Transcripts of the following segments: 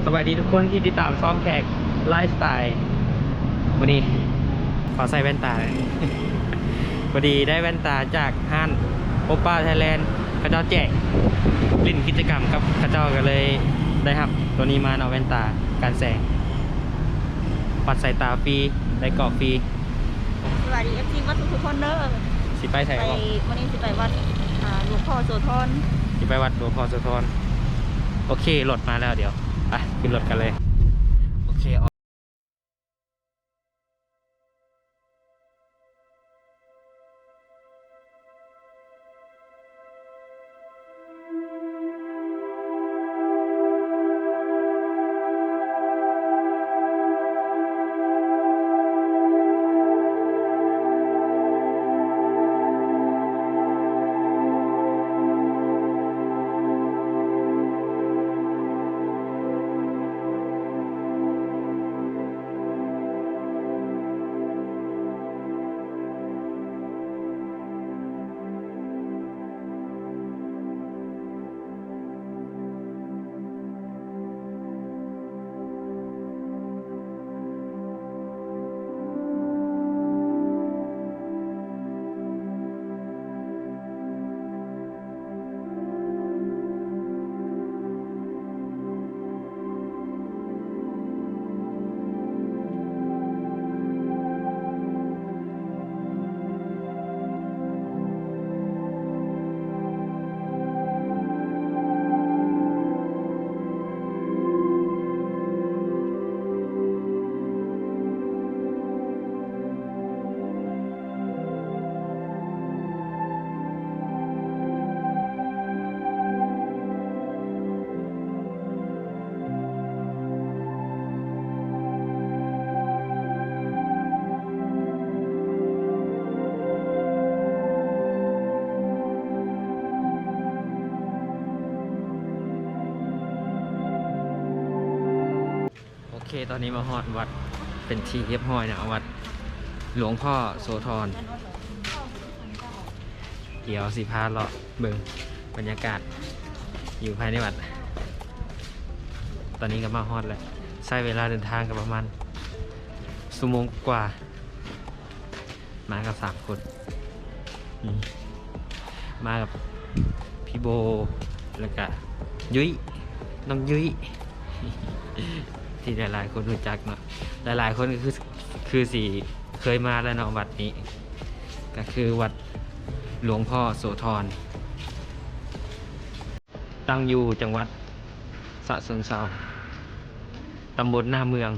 ສະບາຍດີທຸກຄົນທີ່ຕິດຕາມຊ່ອງແຂກໄລຟ໌ສະໄຕລ໌. ມື້ນີ້ຂໍໃສ່ແວ່ນຕາ ພໍດີໄດ້ແວ່ນຕາຈາກຮ້ານໂອປ້າໄທແລນ ເຂົາເຈົ້າແຈກ ຫຼິ້ນກິດຈະກຳກັບເຂົາເຈົ້າ ກໍເລີຍໄດ້ຮັບໂຕນີ້ມາເນາະ ແວ່ນຕາກັນແສງ ວັດສາຍຕາຟຣີ ໄດ້ກອກຟຣີ. ສະບາຍດີ ເອັຟຊີ ເບິດທຸກໆຄົນເດີ. ຊິໄປໃສ? ໄປ ມື້ນີ້ຊິໄປວັດ ອ່າ ຫຼວງພໍ່ໂສທອນ. ຊິໄປວັດຫຼວງພໍ່ໂສທອນ. ໂອເຄ ລົດມາແລ້ວ ດຽວໄປຂຶ້ນລົດກັນເລີຍ. ໂອເຄ. ໂອເຄ ຕອນນີ້ມາຮອດວັດເປັນທີ່ຮຽບຮ້ອຍເນາະ ວັດຫຼວງພໍ່ໂສທອນ. ດຽວຊິພາເລາະເບິ່ງບັນຍາກາດຢູ່ພາຍໃນວັດ. ຕອນນີ້ກໍມາຮອດແລ້ວ ໃຊ້ເວລາເດີນທາງກໍປະມານຊົ່ວໂມງກວ່າ. ມາກັບສາມຄົນ ອືມ ມາກັບພີ່ໂບ ແລ້ວກະຍຸ້ຍ ນ້ອງຍຸ້ຍ ທີ່ຫຼາຍໆຄົນຮູ້ຈັກເນາະ. ຫຼາຍໆຄົນກໍຄື ຄືຊິເຄີຍມາແລ້ວເນາະ ວັດນີ້ ກໍຄືວັດຫຼວງພໍ່ໂສທອນ ຕັ້ງຢູ່ຈັງຫວັດສະເຊີງເຊົາ ຕຳບົນນາເມືອງ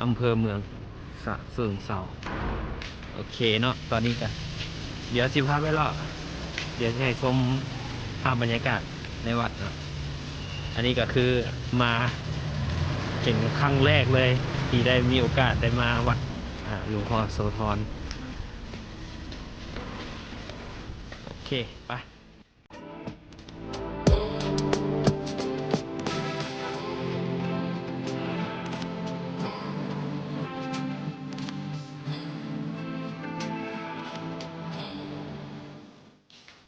ອຳເພີເມືອງສະເຊີງເຊົາ. ໂອເຄເນາະ ຕອນນີ້ກະດຽວຊິພາໄປເລາະ ດຽວຊິໃຫ້ຊົມພາບບັນຍາກາດໃນວັດເນາະ. ອັນນີ້ກະຄືມາເປັນຄັ້ງແລກເລີຍ ທີ່ໄດ້ມີໂອກາດໄດ້ມາວັດ ອາ ຫຼວງພໍ່ໂສທອນ. ໂອເຄ ໄປ.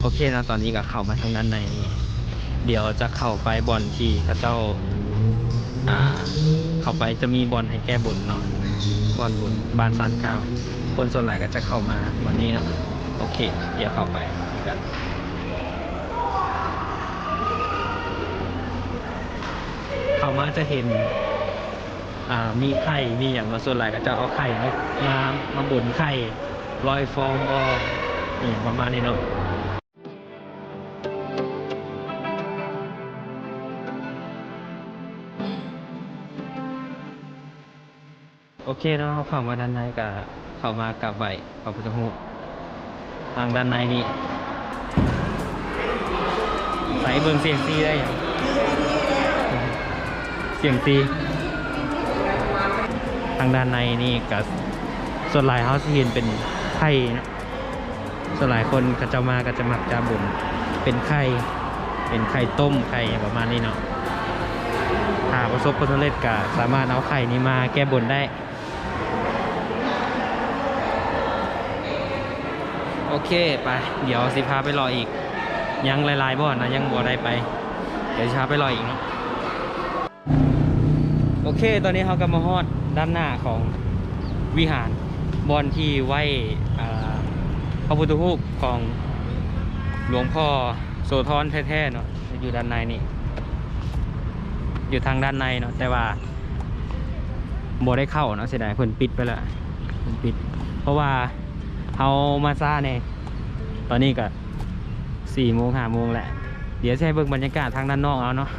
ໂອເຄເນາະ ຕອນນີ້ກໍເຂົ້າມາທາງດ້ານໃນນີ້ ດຽວຈະເຂົ້າໄປບ່ອນທີ່ເຂົາເຈົ້າ ອ່າ ເຂົ້າໄປຈະມີບ່ອນໃຫ້ແກ້ບົນເນາະ ບ່ອນບຸນບ້ານສານກ້າວ ຄົນສ່ວນຫຼາຍກໍຈະເຂົ້າມາບ່ອນນີ້ເນາະ. ໂອເຄ ດຽວເຂົ້າໄປກັນ ເຂົ້າມາຈະເຫັນ ອ່າ ມີໄຂ່ ມີຫຍັງເນາະ ສ່ວນຫຼາຍເຂົາເຈົ້າເອົາໄຂ່ມາ ມາບົນໄຂ່ ລອຍຟອງບໍ່ ອີ່ຫຍັງປະມານນີ້ເນາະ. ໂອເຄເນາະ ເຮົາເຂົ້າມາດ້ານໃນກະເຂົ້າມາກາບໄຫວ້ພະພຸດທະຮູບ ທາງດ້ານໃນນີ້ ໃສ່ເບິ່ງ ສ່ຽງຊີໄດ້ຫຍັງ ສ່ຽງຊີ ທາງດ້ານໃນນີ້ກະສ່ວນຫຼາຍເຮົາຊິເຫັນເປັນໄຂ່ເນາະ. ສ່ວນຫຼາຍຄົນເຂົາເຈົ້າມາກໍຈະມັກຈະບົນເປັນໄຂ່ ເປັນໄຂ່ຕົ້ມ ໄຂ່ຫຍັງປະມານນີ້ເນາະ. ຖ້າປະສົບຜົນສຳເລັດກໍສາມາດເອົາໄຂ່ນີ້ມາແກ້ບົນໄດ້. ໂອເຄ ໄປ ດຽວຊິພາໄປເລາະອີກ ຍັງຫຼາຍໆບ່ອນນະ ຍັງບໍ່ໄດ້ໄປ ດຽວຊິພາໄປເລາະອີກເນາະ. ໂອເຄ ຕອນນີ້ເຮົາກໍມາຮອດດ້ານໜ້າຂອງວິຫານ ບ່ອນທີ່ໄວ້ ເອີ ພະພຸດທະຮູບຂອງຫຼວງພໍ່ໂສທອນແທ້ໆເນາະ ຢູ່ດ້ານໃນນີ້ ຢູ່ທາງດ້ານໃນເນາະ ແຕ່ວ່າບໍ່ໄດ້ເຂົ້າເນາະ ເສຍດາຍເພິ່ນປິດໄປແລ້ວ ເພິ່ນປິດ ເພາະວ່າເຮົາມາຊ້າແດ່ ຕອນນີ້ກໍ ສີ່ໂມງ ຫ້າໂມງແຫຼະ ດຽວຊິໃຫ້ເບິ່ງບັນຍາກາດທາງດ້ານນອກເອົາເນາະ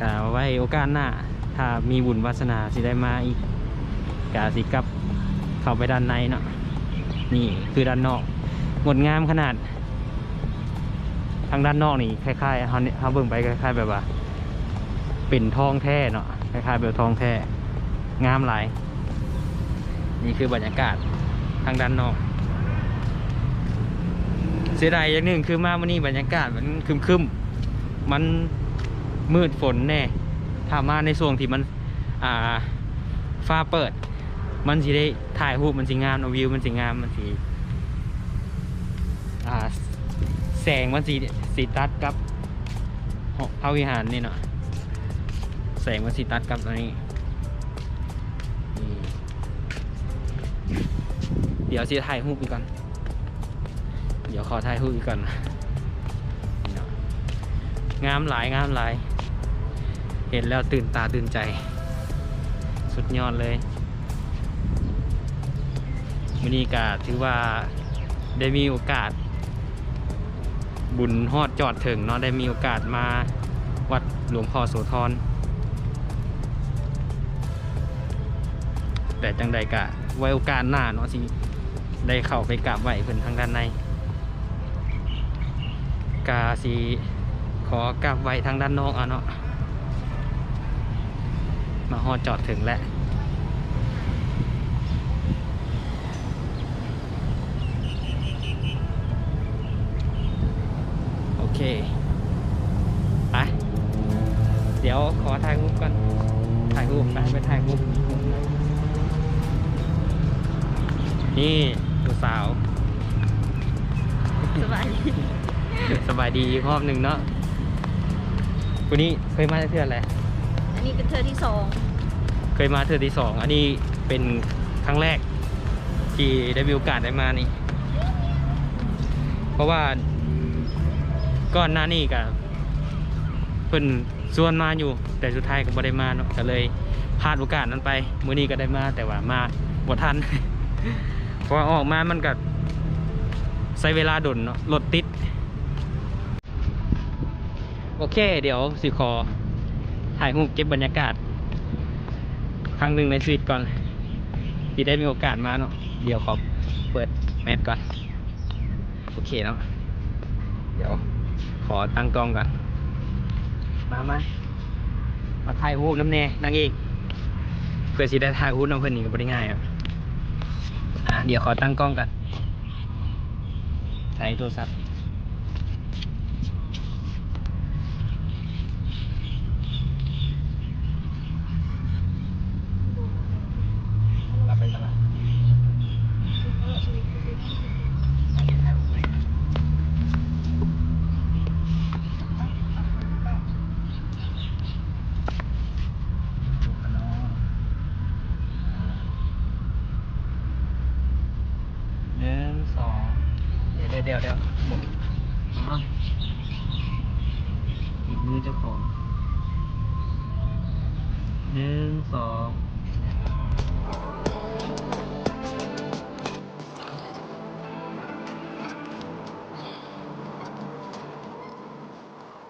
ກະໄວ້ໂອກາດໜ້າ ຖ້າມີບຸນວາສະໜາຊິໄດ້ມາອີກ ກະຊິກັບເຂົ້າໄປດ້ານໃນເນາະ. ນີ້ຄືດ້ານນອກ ງົດງາມຂະໜາດ ທາງດ້ານນອກນີ້ຄ້າຍໆ ເຮົາ ເຮົາເບິ່ງໄປຄ້າຍໆແບບວ່າເປັນທອງແທ້ເນາະ ຄ້າຍໆແບບທອງແທ້ ງາມຫຼາຍ. ນີ້ຄືບັນຍາກາດທາງດ້ານນອກ. ເສຍດາຍຢ່າງໜຶ່ງຄືມາມື້ນີ້ບັນຍາກາດມັນຄຶ້ມໆ ມັນມືດຝົນແດ່. ຖ້າມາໃນຊ່ວງທີ່ມັນ ອ່າ ຟ້າເປີດ ມັນຊິໄດ້ຖ່າຍຮູບ ມັນຊິງາມເນາະ ວິວມັນຊິງາມ ມັນຊິ ອ່າ ແສງມັນຊິ ຊິຕັດກັບພະວິຫານນີ້ເນາະ ແສງມັນຊິຕັດກັບອັນນີ້. ນີ້ ດຽວຊິຖ່າຍຮູບອີກກ່ອນ ດຽວຂໍຖ່າຍຮູບອີກກ່ອນ. ນີ້ເນາະ ງາມຫຼາຍ ງາມຫຼາຍ ເຫັນແລ້ວຕື່ນຕາຕື່ນໃຈ ສຸດຍອດເລີຍ. ມື້ນີ້ກະຖືວ່າໄດ້ມີໂອກາດ ບຸນຮອດຈອດເຖິງເນາະ ໄດ້ມີໂອກາດມາວັດຫຼວງພໍ່ໂສທອນ. ແຕ່ຈັ່ງໃດກະໄວ້ໂອກາດໜ້າເນາະ ຊິໄດ້ເຂົ້າໄປກາບໄຫວ້ເພິ່ນທາງດ້ານໃນ. ກະຊິຂໍກາບໄຫວ້ທາງດ້ານນອກເອົາເນາະ. ມາຮອດຈອດເຖິງແລ້ວ. ໂອເຄ ໄປ ດຽວຂໍຖ່າຍຮູບກ່ອນ ຖ່າຍຮູບ ໄປ ໄປຖ່າຍຮູບ. ນີ້ຜູ້ສາວ ສະບາຍດີ ສະບາຍດີອີກຮອບໜຶ່ງເນາະ. ຜູ້ນີ້ເຄີຍມາຈັກເທື່ອແລ້ວ? ອັນນີ້ເປັນເທື່ອທີສອງ ເຄີຍມາເທື່ອທີສອງ ອັນນີ້ເປັນຄັ້ງແລກທີ່ໄດ້ມີໂອກາດໄດ້ມານີ້ ເພາະວ່າກ່ອນໜ້ານີ້ກະເພິ່ນຊວນມາຢູ່ ແຕ່ສຸດທ້າຍກໍບໍ່ໄດ້ມາເນາະ ກໍເລີຍພາດໂອກາດນັ້ນໄປ. ມື້ນີ້ກໍໄດ້ມາ ແຕ່ວ່າມາບໍ່ທັນ ເພາະວ່າອອກມາມັນກໍໃຊ້ເວລາດົນເນາະ ລົດຕິດ. ໂອເຄ ດຽວຊິຂໍຖ່າຍຮູບເກັບບັນຍາກາດຄັ້ງໜຶ່ງໃນຊີວິດກ່ອນ ທີ່ໄດ້ມີໂອກາດມາເນາະ. ດຽວຂໍເປີດແມັດກ່ອນ. ໂອເຄເນາະ ດຽວຂໍຕັ້ງກ້ອງກ່ອນ. ມາ ມາ ມາຖ່າຍຮູບນຳແດ່ນາງເອກ ເພື່ອຊິໄດ້ຖ່າຍຮູບນຳເພິ່ນນີ້ກໍບໍ່ໄດ້ງ່າຍດອກ. ອ່າ ດຽວຂໍຕັ້ງກ້ອງກ່ອນ ຖ່າຍໂທລະສັບ. ໜຶ່ງ ສອງ ດຽວ ດຽວ ດຽວ ດຽວ ໝູນ ອ້າວ ຕິດມືເຈົ້າຂອງ. ໜຶ່ງ ສອງ.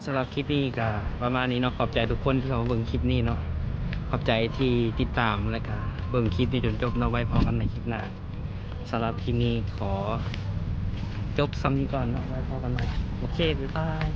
ສຳລັບຄລິບນີ້ກະປະມານນີ້ເນາະ. ຂອບໃຈທຸກຄົນທີ່ເຂົ້າມາເບິ່ງຄລິບນີ້ເນາະ. ຂອບໃຈທີ່ຕິດຕາມ ແລະກະເບິ່ງຄລິບນີ້ຈົນຈົບເນາະ. ໄວ້ພໍ້ກັນໃໝ່ຄລິບໜ້າ. ສຳລັບຄລິບນີ້ຂໍຈົບສ່ຳນີ້ກ່ອນເນາະ. ໄວ້ພໍ້ກັນໃໝ່. ໂອເຄ ບາຍບາຍ.